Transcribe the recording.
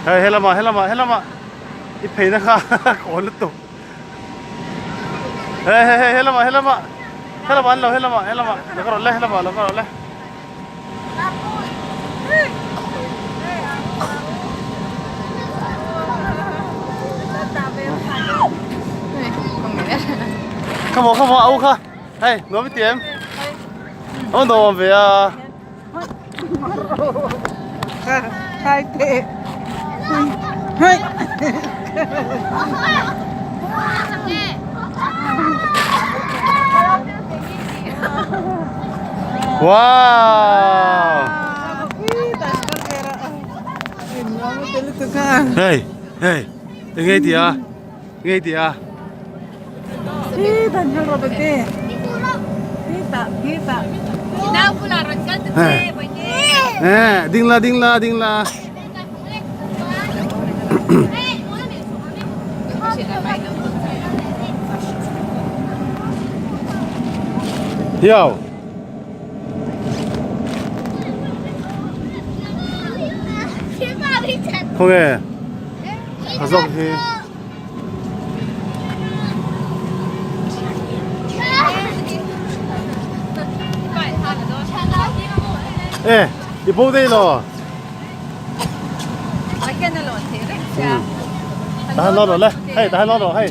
Hei helamah helamah helamah i pheina kha kawn lutuk. Hei hei hei helamah helamah helamah an lo helamah helamah lo ka rawh le helamah lo ka rawh le. Come on come on au kha hei nuam i ti em? Aw nuam ve a. Khai teh. Hei. Wow. Hey, hey, nghe ti a, nghe ti a. Hey, ding la, ding la, ding la. Hiau. Khawnge a zawk hi. E i bo dei lo. Tahan lo rawh le. Hei tahan lo rawh hei.